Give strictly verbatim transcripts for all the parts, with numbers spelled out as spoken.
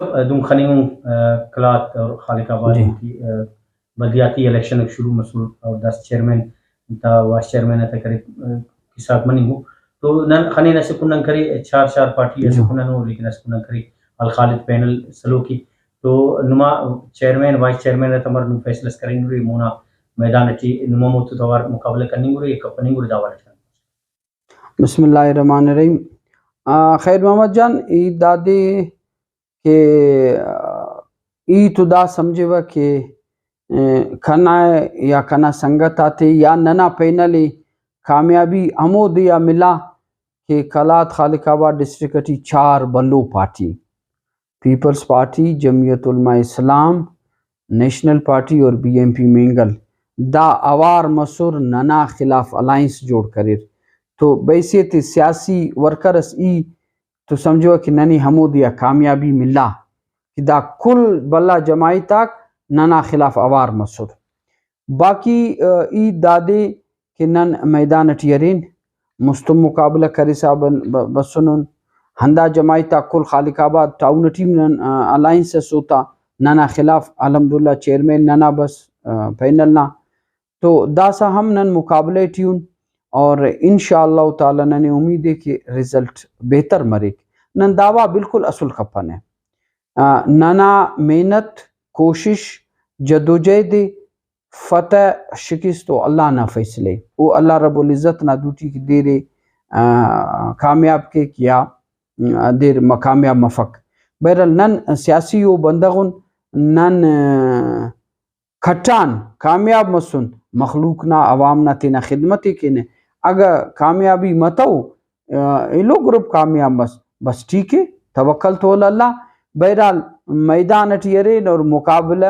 دن خننگ، آ، قلات اور خالق آباد جی۔ ٹی، آ، بلدیاتی الیکشن شروع مسر اور داسہ چیئرمین تا وائس چیئرمین تا کرے، آ، حساب مننگ ءُ۔ تو نن خنین اسہ کنڈ آن کرے، چار چار پارٹی اسہ جی۔ کنڈ آن ءُ، لیکن اسہ کنڈ آن کرے الخالد پینل سلوکی۔ تو نما چیئرمین، وائس چیئرمین تا مر نم فیصلہ اس کرینگرے، مونا میدان ٹی نما موتو توار مقابلہ کننگرے یا کپننگرے، دا حوالہ ٹی۔ بسم اللہ الرحمن الرحیم۔ آ، خیر محمد جان، ای دادے کہ، آ، ای تو دا سمجھوہ کہ، آ، کنا یا کنا سنگت آتے یا ننا پینل ءِ کامیابی ہمو دے آ ملا کہ قلات خالق آباد ڈسٹرکٹ ٹی چار بھلو پارٹی، پیپلز پارٹی، جمعیت علماء اسلام، نیشنل پارٹی اور بی این پی مینگل دا اوار مسر ننا خلاف الائنس جوڑ کریر۔ تو بحیثیت سیاسی ورکر اس ای تو سمجھوہ کہ ننے ہمودے آ کامیابی ملا کہ دا کل بھلا جماعت آک ننا خلاف اوار مسر۔ باقی، آ، ای دادے کہ نن میدان ٹی ارین، مستم مقابلہ کرسا بن-، ب-، بسنن۔ ہندا جماعت آک کل خالق آباد ٹاؤن ٹی نن، آ، الائنس اس اوتا ننا خلاف، الحمدللہ چیئرمین ننا بس، آ، پینل نا۔ تو داسہ ہم نن مقابلہ ٹی ان اور ان شاء اللہ تعالی ننے امید ءِ کہ رزلٹ بہتر مریک۔ نن دعویٰ بالکل اسل کپنہ۔ آ، ننا محنت، کوشش، جدوجہد ءِ، فتح شکست و اللہ نا فیصلہ ءِ۔ او اللہ رب العزت نا دوٹی کہ دیر ءِ، آ، کامیاب کیک یا، آ، دیر م-، کامیاب مفک۔ بہرحال نن سیاسی او بندغ ان، نن، آ، کھٹان کامیاب مسن، مخلوق نا، عوام نا تینا خدمت ءِ کینہ۔ اگہ کامیابی متو، آ، ایلو گروپ کامیاب مس، بس ٹھیک ءِ، توکلت علی اللہ۔ بہرحال میدان ٹی ارین اور مقابلہ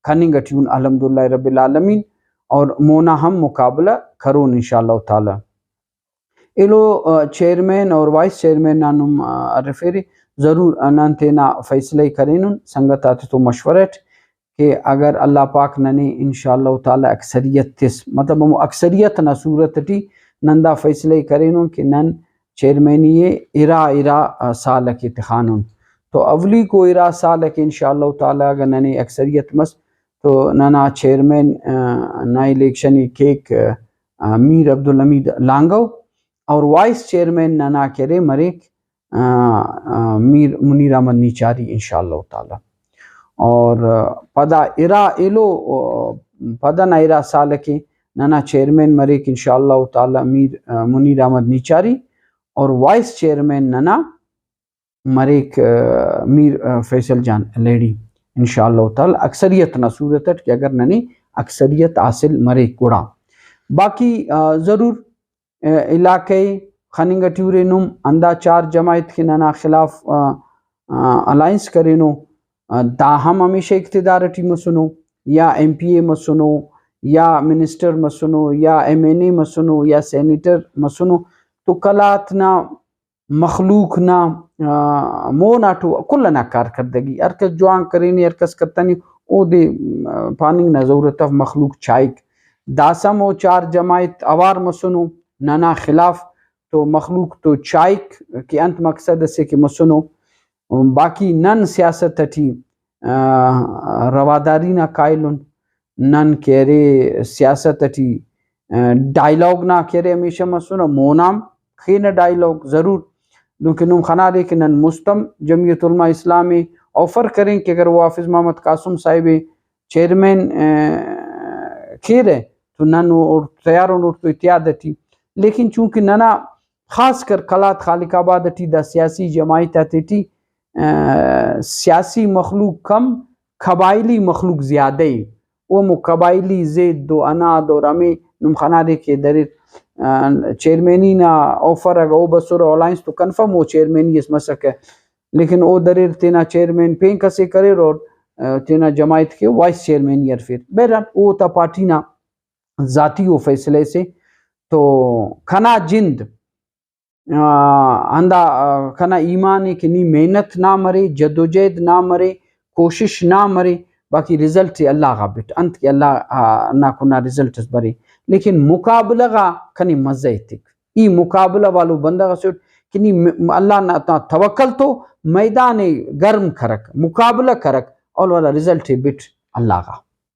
کننگ ٹی ان الحمدللہ رب العالمین، اور مونا ہم مقابلہ کرون ان شاء اللہ تعالی۔ ایلو، آ، چیئرمین اور وائس چیئرمین نا نم، آ، ارفیرے، ضرور، آ، نن تینا فیصلہ ءِ کرینن سنگت آتتون مشورہ اٹ کہ اگر اللہ پاک ننے ان شاء اللہ تعالی اکثریت تس، مطلب ہمو اکثریت نا صورت ٹی نن دا فیصلہ ءِ کرینن کہ نن چیئرمینی ءِ ارا ارا، آ، سال ئکے تخانن۔ تو اولیکو ارا سال ئکے ان شاء اللہ تعالی اگہ ننے اکثریت مس تو ننا چیئرمین، آ، نا الیکشن ءِ کیک، آ، میر عبدالحمید لانگو اور وائس چیئرمین ننا کرے مریک، آ، آ، میر منیر احمد نیچاری ان شاء اللہ تعالی۔ اور، آ، پدا ارا ایلو، آ، پدا نا ارا سال ئکے ننا چیئرمین مریک ان شاء اللہ تعالی میر، آ، منیر احمد نیچاری اور وائس چیئرمین ننا مریک، آ، میر، آ، فیصل جان لہڑی ان شاء اللہ تعالی اکثریت نا صورت اٹ کہ اگر ننے اکثریت حاصل مریک گڑا۔ باقی، آ، ضرور، آ، علاقہ ءِ خننگ ٹی ارے نم ہندا چار جماعت کہ ننا خلاف، آ، آ، الائنس کرینو، آ، دا ہم ہمیشہ اقتدار ٹی مسنو یا ایم پی اے مسنو یا منسٹر مسنو یا ایم این اے مسنو یا سینیٹر مسنو تو قلات نا مخلوق نا، آ، مون آ ٹو کل ئنا کارکردگی، ہر کس جوان کرینے، ہر کس کتنے، اودے، آ، پاننگ نا ضرورت اف، مخلوق چائک۔ داسہ ہمو چار جماعت اوار مسنو ننا خلاف، تو مخلوق تو چائک کہ انت مقصد اسے کہ مسنو۔ باقی نن سیاست ٹی، آ، رواداری نا قائل ان۔ نن کہ ارے سیاست ٹی، آ، ڈائیلاگ نا کہ ارے ہمیشہ مسنہ، مونام خینہ ڈائیلاگ ضرور، دنکہ نم خنارے کہ نن مستم جمعیت علماء اسلام ءِ آفر کرین کہ اگر او حافظ محمد قاسم صاحب ءِ چیئرمین، آ، کیرہ تو نن او-، اوڑ-، تیار ان اوڑتون اتحاد ٹی۔ لیکن چونکہ ننا خاص کر قلات خالق آباد ٹی دا سیاسی جماعت آتیٹی، آ، سیاسی مخلوق کم، قبائلی مخلوق زیادہ ءِ۔ او ہمو قبائلی ضد و اناد اور ہمے نم خنارے کہ دریر، آ، چیئرمینی نا آفر اگہ او بسرہ الائنس تو کنفرم او چیئرمینی اس مسکہ، لیکن او دریر تینا چیئرمین پین کسے کریر اور، آ، تینا جماعت کہ وائس چیئرمینی ہرفیر۔ بہرحال او تا پارٹی نا ذاتی او فیصلہ سے۔ تو کنا جند، آ، ہندا، آ، کنا ایمان ءِ کہ نی محنت نا مرے، جدوجہد نا مرے، کوشش نا مرے، باقی رزلٹ ءِ اللہ غا بٹ، انت کہ اللہ، آ، نا کنا رزلٹ اس برے، لیکن مقابلہ غا کنے مزہ ایتک۔ ای مقابلہ والو بندغ اسے اٹ کہ نی م-، اللہ نا تا توکل تو میدان ءِ گرم کرک، مقابلہ کرک، اور والا رزلٹ ءِ بٹ اللہ غا۔